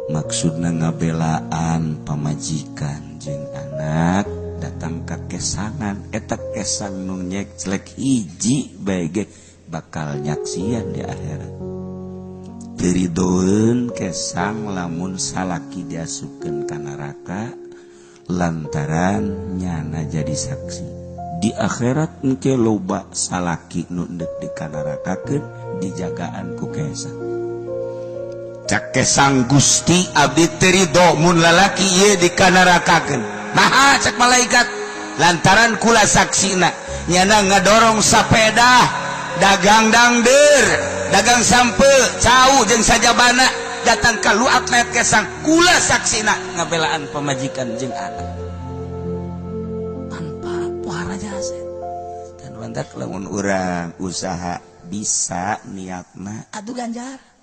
Maksudna ngabelaan pamajikan jeung anak datang ka kesangan, eta kesang nu nyekclek hiji bae ge bakal nyaksian di akhirat. Teu ridoeun kesang lamun salaki diasupkeun ka neraka lantaran nyana jadi saksi. Di akhirat engke loba salaki nu deuk dikanarakakeun, dijagaan ku kesang. Cak kesang, "Gusti, abdi teu ridho mun lalaki ieu dikanarakakeun." "Naha?" cek malaikat. "Lantaran kula saksina nyana ngadorong sapeda, dagang dangder, dagang sampe cau jeung sajabana, datang ka luak mayat kesang, kula saksina ngabelaan pamajikan jeung anak tanpa pohara jasa." Dan mantak lamun urang usaha bisa niatna Atuh ganjar.